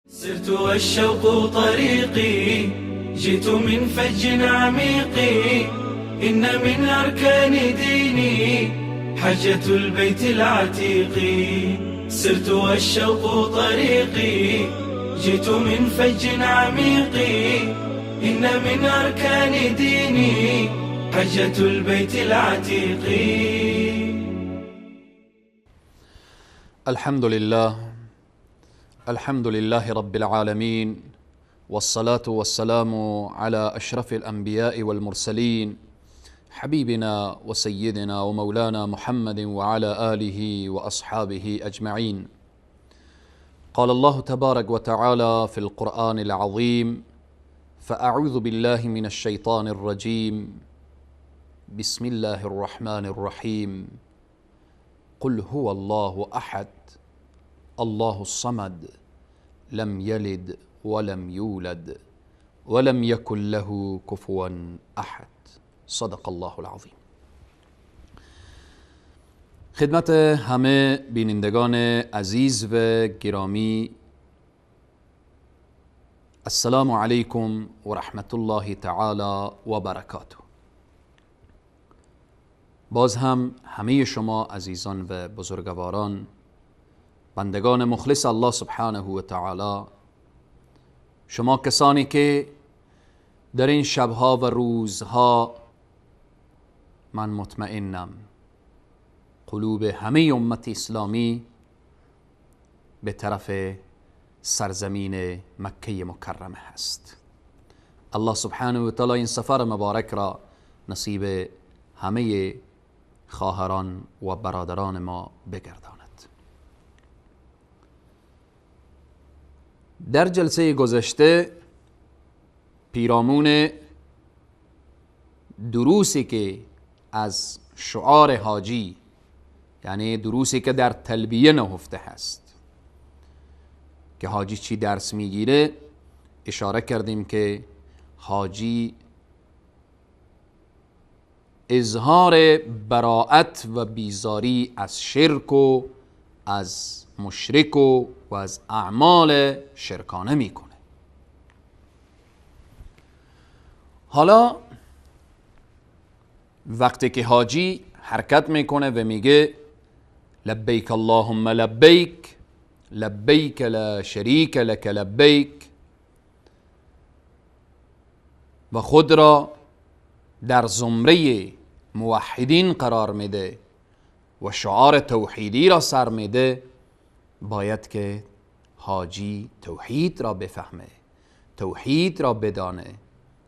سرت والشوق طريقي، جئت من فج عميق، إن من أركان ديني حجة البيت العتيق. سرت والشوق طريقي، جئت من فج عميق، إن من أركان ديني حجة البيت العتيق. الحمد لله، الحمد لله رب العالمين، والصلاة والسلام على أشرف الأنبياء والمرسلين، حبيبنا وسيدنا ومولانا محمد وعلى آله وأصحابه أجمعين. قال الله تبارك وتعالى في القرآن العظيم: فأعوذ بالله من الشيطان الرجيم، بسم الله الرحمن الرحيم، قل هو الله أحد، الله الصمد، لم يلد ولم يولد ولم يكن له كفوا أحد. صدق الله العظیم. خدمت همه بینندگان عزیز و گرامی، السلام علیکم و رحمت الله تعالی و برکاته. باز هم همه شما عزیزان و بزرگواران، بندگان مخلص الله سبحانه و تعالی، شما کسانی که در این شبها و روزها، من مطمئنم قلوب همه امت اسلامی به طرف سرزمین مکه مکرمه هست. الله سبحانه و تعالی این سفر مبارک را نصیب همه خواهران و برادران ما بگرداند. در جلسه گذشته پیرامون دروسی که از شعار حاجی، یعنی دروسی که در تلبیه نهفته هست که حاجی چی درس میگیره، اشاره کردیم که حاجی اظهار براءت و بیزاری از شرک و از مشرک و از اعمال شرکانه میکنه. حالا وقتی که حاجی حرکت میکنه و میگه لبیک اللهم لبیک، لبیک لا شریک لک لبیک، و خود را در زمره موحدین قرار میده و شعار توحیدی را سر میده، باید که حاجی توحید را بفهمه، توحید را بدانه،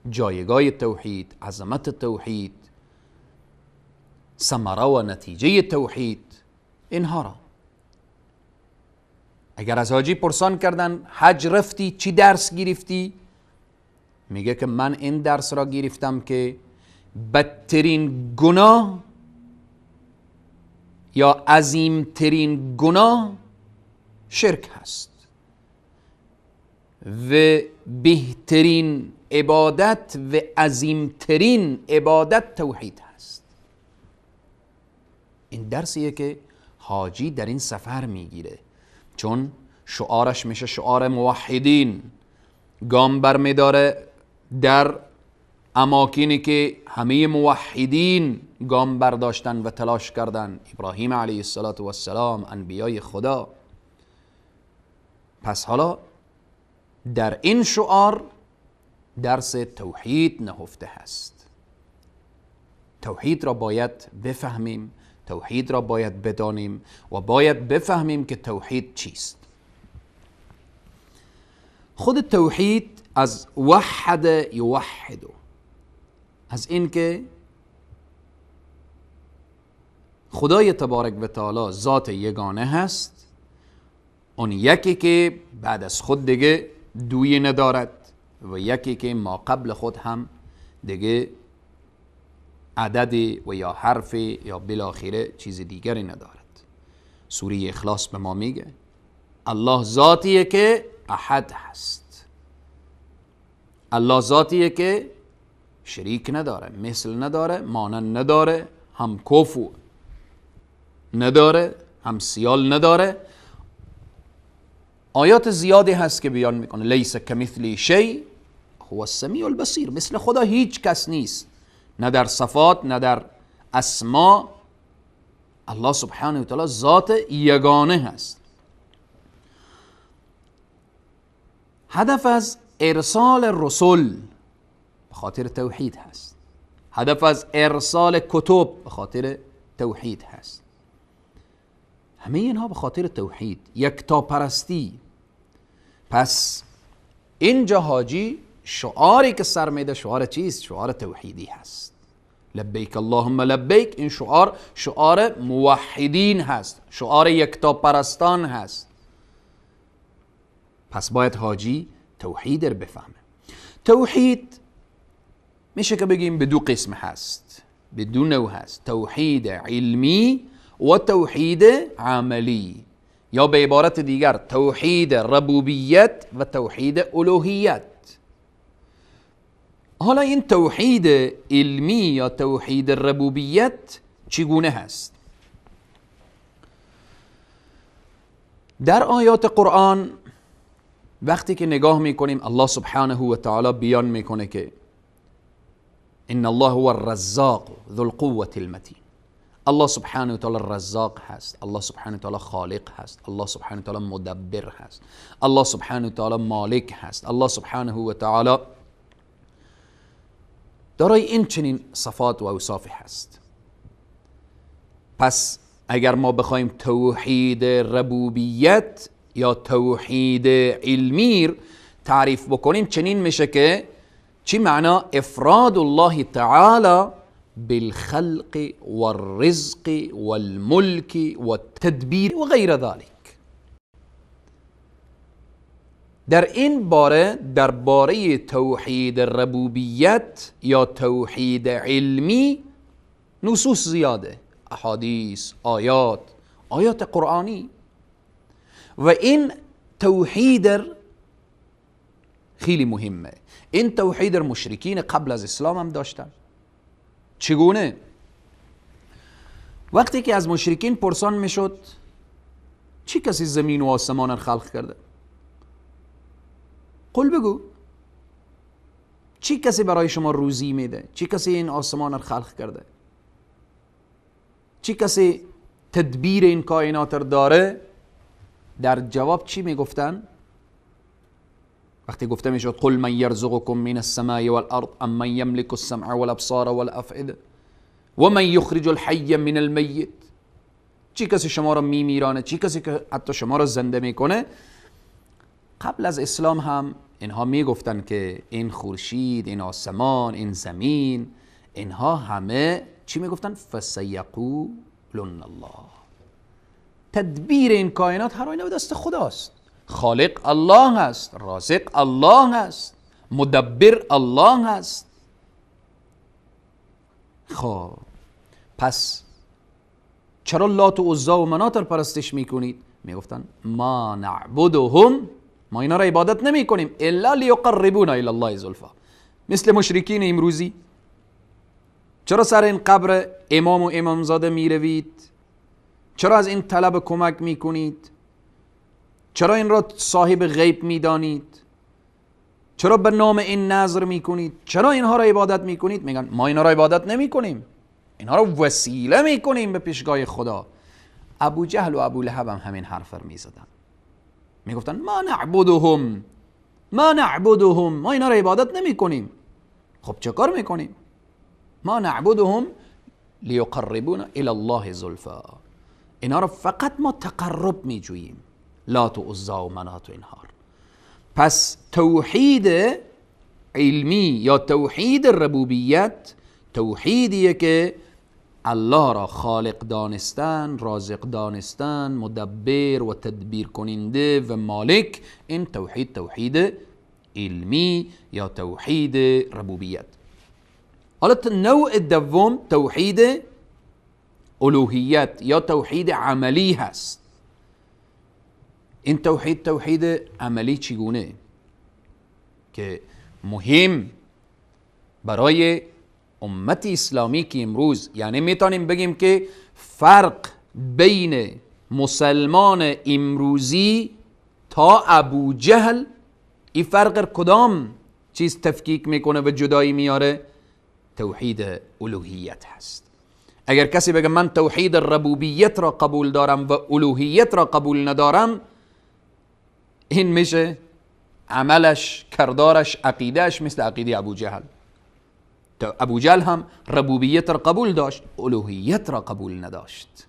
جایگاه توحید، عظمت توحید، ثمره و نتیجه توحید، اینها را. اگر از حاجی پرسان کردن حج رفتی چی درس گرفتی، میگه که من این درس را گرفتم که بدترین گناه یا عظیمترین گناه شرک هست و بهترین عبادت و عظیمترین عبادت توحید هست. این درسیه که حاجی در این سفر میگیره، چون شعارش میشه شعار موحدین، گام برمیداره در اماکنی که همه موحدین گام برداشتن و تلاش کردن، ابراهیم علیه السلام، انبیای خدا. پس حالا در این شعار درس توحید نهفته هست. توحید را باید بفهمیم، توحید را باید بدانیم و باید بفهمیم که توحید چیست. خود توحید از وحد یوحد، از اینکه خدای تبارک و تعالی ذات یگانه هست، اون یکی که بعد از خود دیگه دویی ندارد و یکی که ما قبل خود هم دیگه عددی و یا حرفی یا بالاخره چیز دیگری ندارد. سوره اخلاص به ما میگه الله ذاتیه که احد هست، الله ذاتیه که شریک نداره، مثل نداره، مانند نداره، هم کفو نداره، هم سیال نداره. آیات زیادی هست که بیان میکنه لیس کمثلی شیء هو السمیع البصیر، مثل خدا هیچ کس نیست، نه در صفات نه در اسما. الله سبحانه و تعالی ذات یگانه هست. هدف از ارسال رسول به خاطر توحید هست، هدف از ارسال کتب به خاطر توحید هست. همه اینها به خاطر توحید، یکتاپرستی. پس اینجا حاجی شعاری که سر میده شعار چیست؟ شعار توحیدی هست. لبیک اللهم لبیک، این شعار شعار موحدین هست، شعار یکتاپرستان هست. پس باید حاجی توحید رو بفهمه. توحید میشه که بگیم به دو قسم هست، به دو نوع هست: توحید علمی و توحید عملی، یا به عبارت دیگر توحید ربوبیت و توحید الوهیت. حالا این توحید علمی یا توحید ربوبیت چگونه هست؟ در آیات قرآن وقتی که نگاه میکنیم الله سبحانه و تعالی بیان میکنه که ان الله هو الرزاق ذو القوة المتین. الله سبحانه و تعالی رزاق هست، الله سبحانه و تعالی خالق هست، الله سبحانه و تعالی مدبر هست، الله سبحانه و تعالی مالک هست، الله سبحانه و تعالی دارای این چنین صفات و اوصاف هست. پس اگر ما بخوایم توحید ربوبیت یا توحید علمی تعریف بکنیم چنین میشه که چی معنا؟ افراد الله تعالی بالخلق والرزق والملك والتدبیر و غیر ذلك. در این باره، در باره توحید ربوبیت یا توحید علمی نصوص زیاده، احادیث، آیات، آیات قرآنی. و این توحید خیلی مهمه. این توحید مشرکین قبل از اسلام هم داشتن. چگونه؟ وقتی که از مشرکین پرسان میشد چی کسی زمین و آسمان را خلق کرده؟ قل بگو چی کسی برای شما روزی میده؟ چی کسی این آسمان را خلق کرده؟ چی کسی تدبیر این کائنات را داره؟ در جواب چی میگفتن؟ وقتی گفته میشد قل من یرزقکم من السماء والارض ام من یملک السمع والابصار والافئده و من یخرج الحی من المیت، چی کسی شما را میمیرانه؟ چی کسی که حتی شما را زنده میکنه؟ قبل از اسلام هم اینها میگفتن که این خورشید، این آسمان، این زمین، اینها همه چی میگفتن؟ فسیقولون الله. تدبیر این کائنات هر آینه به دست خداست. خالق الله هست، رازق الله هست، مدبر الله هست. خب پس چرا لات و عزی و منات را پرستش میکنید؟ میگفتن ما نعبدهم، ما اینا را عبادت نمی کنیم، الا لیقربونا الی الله زلفا. مثل مشرکین امروزی، چرا سر این قبر امام و امامزاده میروید؟ چرا از این طلب کمک میکنید؟ چرا این را صاحب غیب میدانید؟ چرا به نام این نذر میکنید؟ چرا اینها را عبادت میکنید؟ میگن ما اینها را عبادت نمیکنیم، اینها را وسیله میکنیم به پیشگاه خدا. ابو جهل و ابو لهب هم همین حرف را میزدن، میگفتن ما نعبدهم، ما نعبدهم، ما اینا را عبادت نمی کنیم. خب چه کار میکنیم؟ ما نعبدهم لیقربونا الی الله زلفا، اینا را فقط ما تقرب میجوییم، لات و عزی و منات و اینها. پس توحید علمی یا توحید ربوبیت توحیدیه که الله را خالق دانستن، رازق دانستن، مدبر و تدبیر کننده و مالک. این توحید توحید علمی یا توحید ربوبیت. حالا نوع دوم توحید الوهیت یا توحید عملی هست. این توحید توحید عملی چگونه؟ که مهم برای امت اسلامی که امروز، یعنی میتونیم بگیم که فرق بین مسلمان امروزی تا ابو جهل. این فرق کدام چیز تفکیک میکنه و جدایی میاره؟ توحید الوهیت هست. اگر کسی بگه من توحید ربوبیت را قبول دارم و الوهیت را قبول ندارم، این میشه عملش، کردارش، عقیدهش مثل عقیده ابو جهل. ابو جهل هم ربوبیت را قبول داشت، الوهیت را قبول نداشت،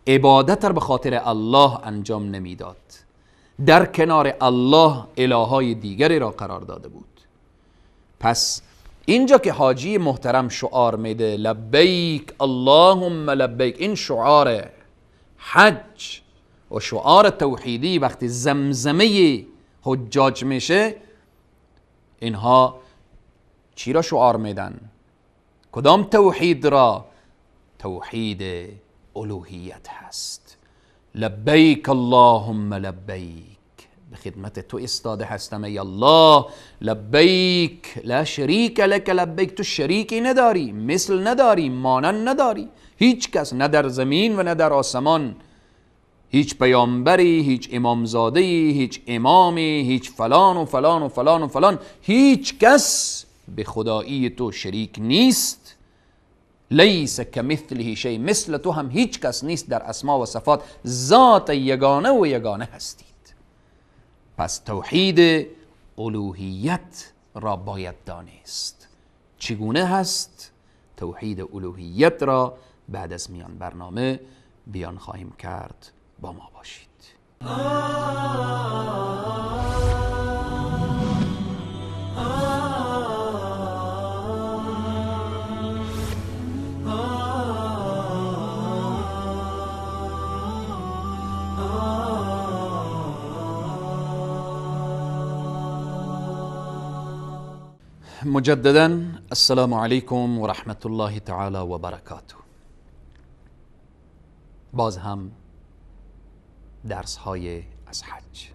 عبادت را به خاطر الله انجام نمیداد، در کنار الله الههای دیگری را قرار داده بود. پس اینجا که حاجی محترم شعار میده لبیک اللهم لبیک، این شعار حج و شعار توحیدی وقتی زمزمه حجاج میشه، اینها چی را شعار میدن؟ کدام توحید را؟ توحید الوهیت هست. لبیک اللهم لبیک، به خدمت تو استاده هستم ای الله. لبیک لا شریک لک لبیک، تو شریکی نداری، مثل نداری، مانند نداری، هیچ کس نه در زمین و نه در آسمان، هیچ پیامبری، هیچ امامزاده‌ای، هیچ امامی، هیچ فلان و فلان و فلان و فلان، هیچ کس به خدایی تو شریک نیست. لیس کمثله شیء، مثل تو هم هیچ کس نیست در اسما و صفات، ذات یگانه و یگانه هستید. پس توحید الوهیت را باید دانست. چگونه هست؟ توحید الوهیت را بعد از میان برنامه بیان خواهیم کرد. با ما باشید. مجددا السلام علیکم و رحمت الله تعالی و برکاته. باز هم درس های از حج.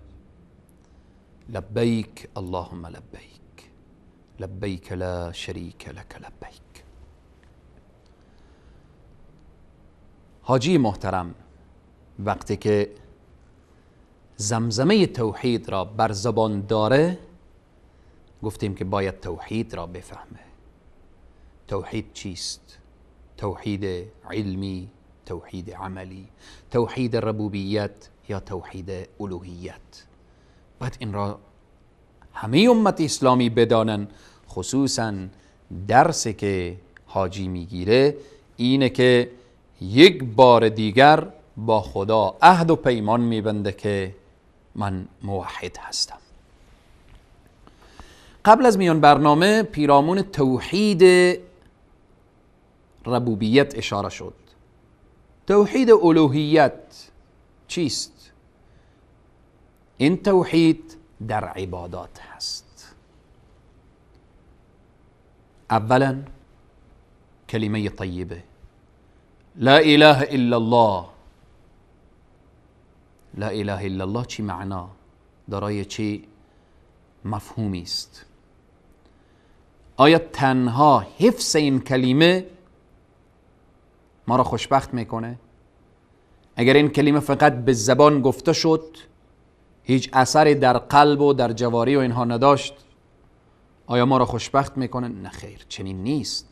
لبیک اللهم لبیک، لبیک لا شریک لک لبیک. حاجی محترم وقتی که زمزمه توحید را بر زبان داره، گفتیم که باید توحید را بفهمه. توحید چیست؟ توحید علمی، توحید عملی، توحید ربوبیت یا توحید الوهیت. باید این را همه امت اسلامی بدانن. خصوصا درسی که حاجی میگیره اینه که یک بار دیگر با خدا عهد و پیمان میبنده که من موحد هستم. قبل از میان برنامه پیرامون توحید ربوبیت اشاره شد. توحید الوهیت چیست؟ این توحید در عبادات هست. اولا کلمه طیبه، لا اله الا الله. لا اله الا الله چی معنا دارای چی مفهومی است؟ آیا تنها حفظ این کلمه ما را خوشبخت میکنه؟ اگر این کلمه فقط به زبان گفته شد، هیچ اثری در قلب و در جواری و اینها نداشت، آیا ما را خوشبخت میکنه؟ نه خیر، چنین نیست.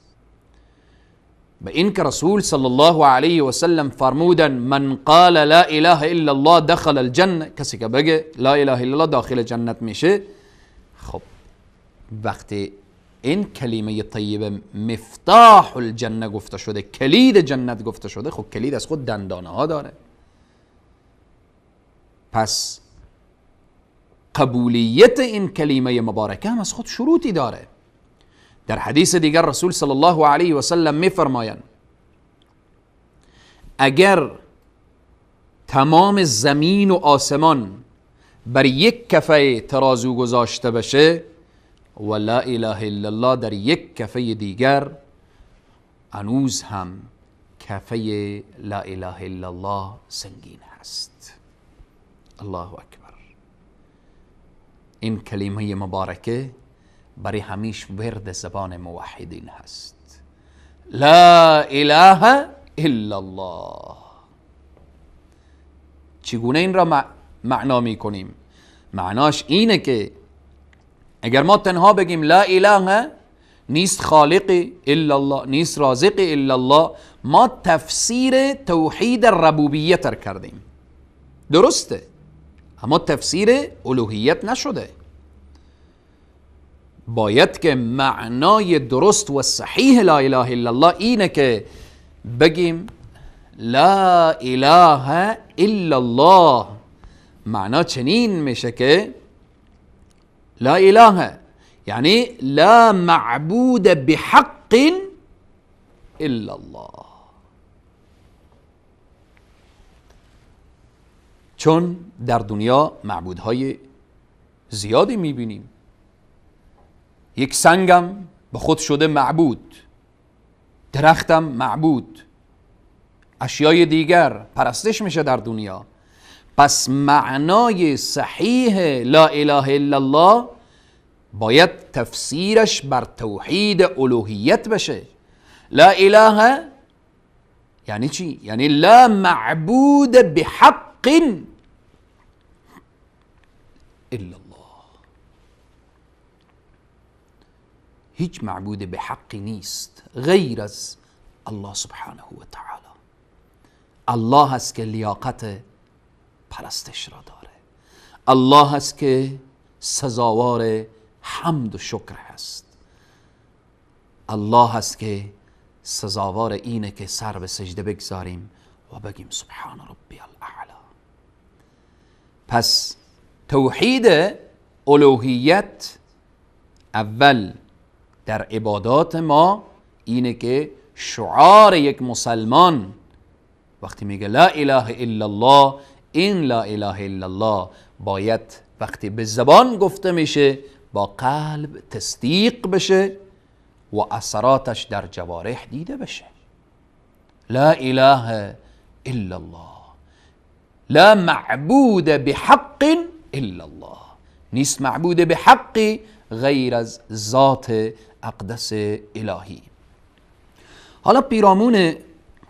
به این که رسول صلی الله علیه و سلم فرمودن من قال لا اله الا الله دخل الجنه، کسی که بگه لا اله الا الله داخل جنت میشه. خب وقتی این کلمه طیبه مفتاح الجنه گفته شده، کلید جنت گفته شده، خب کلید از خود دندانه ها داره. پس قبولیت این کلمه مبارکه هم از خود شروطی داره. در حدیث دیگر رسول صلی الله علیه و سلم میفرمایند اگر تمام زمین و آسمان بر یک کفه ترازو گذاشته بشه و لا اله الا الله در یک کفه دیگر، هنوز هم کفه لا اله الا الله سنگین هست. الله اکبر. این کلمه مبارکه برای همیش ورد زبان موحدین هست. لا اله الا الله. چگونه این را معنا میکنیم. معناش اینه که اگر ما تنها بگیم لا اله، نیست خالقی الا الله، نیست رازقی الا الله، ما تفسیر توحید ربوبیت را کردیم، درسته، اما تفسیر الوهیت نشده. باید که معنای درست و صحیح لا اله الا الله اینه که بگیم لا اله الا الله. معنا چنین میشه که لا اله یعنی لا معبود بحق الا الله، چون در دنیا معبودهای زیادی میبینیم. یک سنگم به خود شده معبود، درختم معبود، اشیای دیگر پرستش میشه در دنیا. پس معنای صحیح لا اله الا الله باید تفسیرش بر توحید الوهیت بشه. لا اله یعنی چی؟ یعنی لا معبود بحق الا الله. هیچ معبود به حقی نیست غیر از الله سبحانه و تعالی. الله هست که لیاقت پرستش را داره، الله هست که سزاوار حمد و شکر هست، الله هست که سزاوار اینه که سر به سجده بگذاریم و بگیم سبحان ربی الاعلی. پس توحید الوهیت اول در عبادات ما اینه که شعار یک مسلمان وقتی میگه لا اله الا الله، این لا اله الا الله باید وقتی به زبان گفته میشه با قلب تصدیق بشه و اثراتش در جوارح دیده بشه. لا اله الا الله، لا معبود بحق الا الله، نیست معبود به حقی غیر از ذات اقدس الهی. حالا پیرامون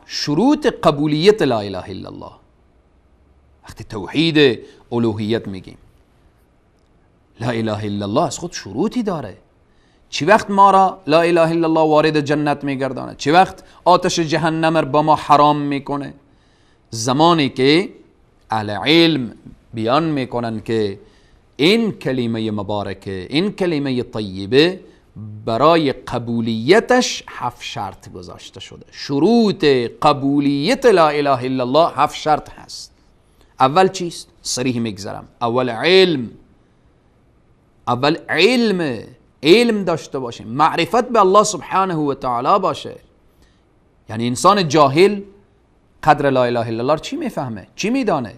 شروط قبولیت لا اله الا الله وقتی توحید الوهیت میگیم، لا اله الا الله از خود شروطی داره. چی وقت ما را لا اله الا الله وارد جنت میگردانه؟ چی وقت آتش جهنم را با ما حرام میکنه؟ زمانی که اهل علم بیان میکنن که این کلمه مبارکه، این کلمه طیبه برای قبولیتش 7 شرط گذاشته شده. شروط قبولیت لا اله الا الله 7 شرط هست. اول چیست؟ صریح میگذرم. اول علم. اول علم، علم داشته باشیم، معرفت به الله سبحانه و تعالی باشه. یعنی انسان جاهل قدر لا اله الا الله چی میفهمه؟ چی میدانه؟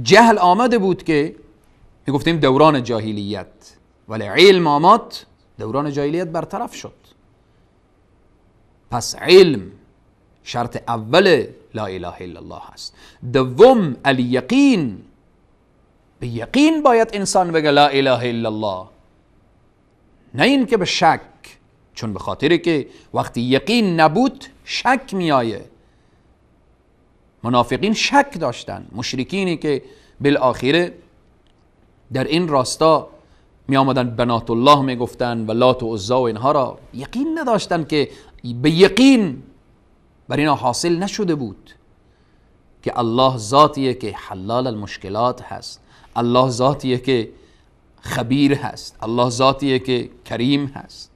جهل آمده بود که میگفتیم دوران جاهلیت، ولی علم آمد دوران جاهلیت برطرف شد. پس علم شرط اول لا اله الا الله هست. دوم الیقین، به یقین باید انسان بگه لا اله الا الله، نه این که به شک، چون به خاطر که وقتی یقین نبود شک میایه. منافقین شک داشتن، مشرکینی که بالآخره در این راستا می آمدن بنات الله می گفتن و لات و عزا و اینها را یقین نداشتن که به یقین بر اینا حاصل نشده بود که الله ذاتیه که حلال المشکلات هست، الله ذاتیه که خبیر هست، الله ذاتیه که کریم هست.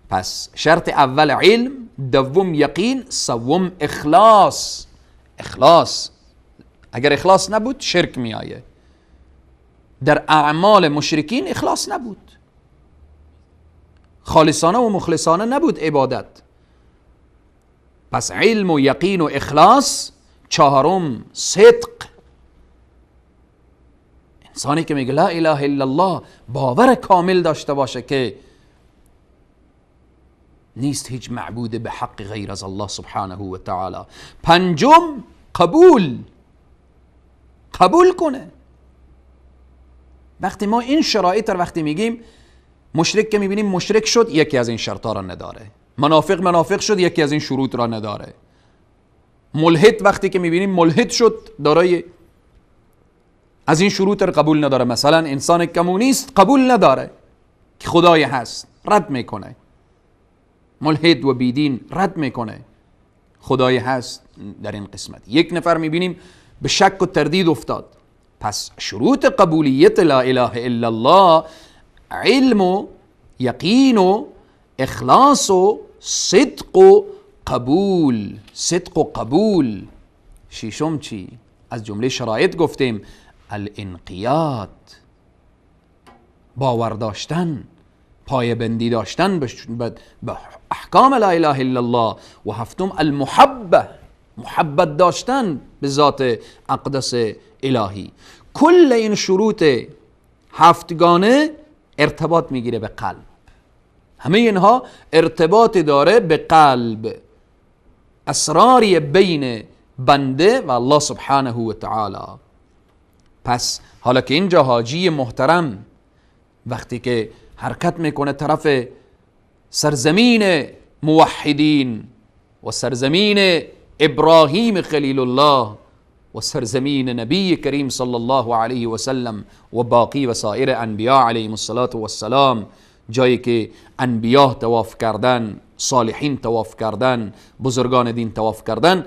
پس شرط اول علم، دوم یقین، سوم اخلاص. اخلاص، اگر اخلاص نبود شرک می آیه. در اعمال مشرکین اخلاص نبود، خالصانه و مخلصانه نبود عبادت. پس علم و یقین و اخلاص. چهارم صدق. انسانی که میگه لا اله الا الله باور کامل داشته باشه که نیست هیچ معبود به حق غیر از الله سبحانه و تعالی. پنجم قبول، قبول کنه. وقتی ما این شرایط رو وقتی میگیم، مشرک که میبینیم مشرک شد یکی از این شرطا را نداره، منافق منافق شد یکی از این شروط را نداره، ملحد وقتی که میبینیم ملحد شد دارای از این شروط رو قبول نداره. مثلا انسان کمونیست قبول نداره که خدای هست، رد میکنه. ملحد و بیدین رد میکنه خدای هست در این قسمت. یک نفر میبینیم به شک و تردید افتاد. پس شروط قبولیت لا اله الا الله علم و یقین و اخلاص و صدق و قبول. صدق و قبول. ششم چی؟ از جمله شرایط گفتیم الانقیاد، باور داشتن، پایبندی داشتن به احکام لا اله الا الله. و هفتم المحبه، محبت داشتن به ذات اقدس الهی. کل این شروط هفتگانه ارتباط میگیره به قلب. همه اینها ارتباط داره به قلب، اسراری بین بنده و الله سبحانه و تعالی. پس حالا که اینجا حاجی محترم وقتی که حرکت میکنه طرف سرزمین موحدین و سرزمین ابراهیم خلیل الله و سرزمین نبی کریم صلی الله علیه و سلم و باقی و سایر انبیاء علیهم الصلاة والسلام، جایی که انبیاء طواف کردن، صالحین طواف کردن، بزرگان دین طواف کردن،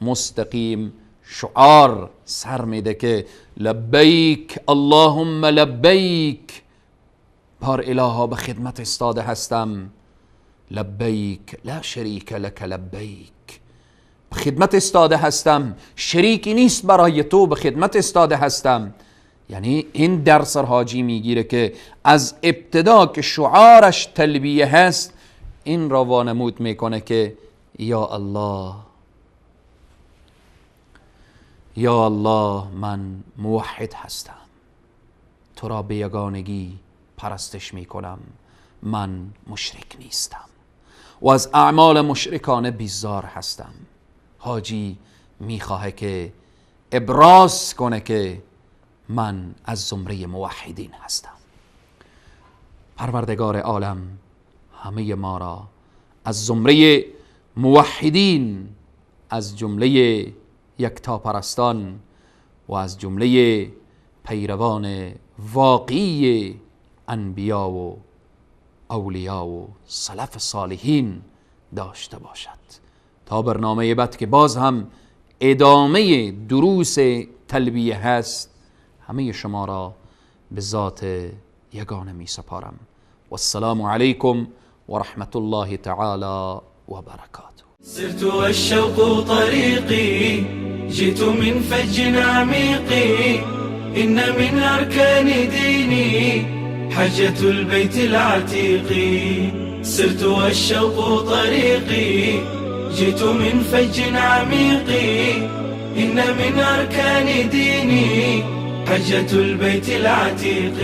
مستقیم شعار سر میده که لبیک اللهم لبیک، بار الها به خدمت استاده هستم، لبیک لا شریک لک لبیک، به خدمت استاده هستم، شریکی نیست برای تو، به خدمت استاده هستم. یعنی این درس حاجی میگیره که از ابتدا که شعارش تلبیه هست، این را وانمود میکنه که یا الله، یا الله من موحد هستم، تو را به یگانگی پرستش میکنم، من مشرک نیستم و از اعمال مشرکانه بیزار هستم. حاجی میخواه که ابراز کنه که من از زمره موحدین هستم. پروردگار عالم همه ما را از زمره موحدین، از جمله یکتاپرستان و از جمله پیروان واقعی انبیا و اولیا و سلف صالحین داشته باشد. تا برنامه بعد که باز هم ادامه دروس تلبیه هست، همه شما را به ذات یگانه می سپارم. والسلام علیکم و رحمت الله تعالی و برکاته. سرت والشوق طريقي، جئت من فج عميق، إن من أركان ديني حجة البيت العتيق. سرت والشوق طريقي، جئت من فج عميق، إن من أركان ديني حجة البيت العتيق.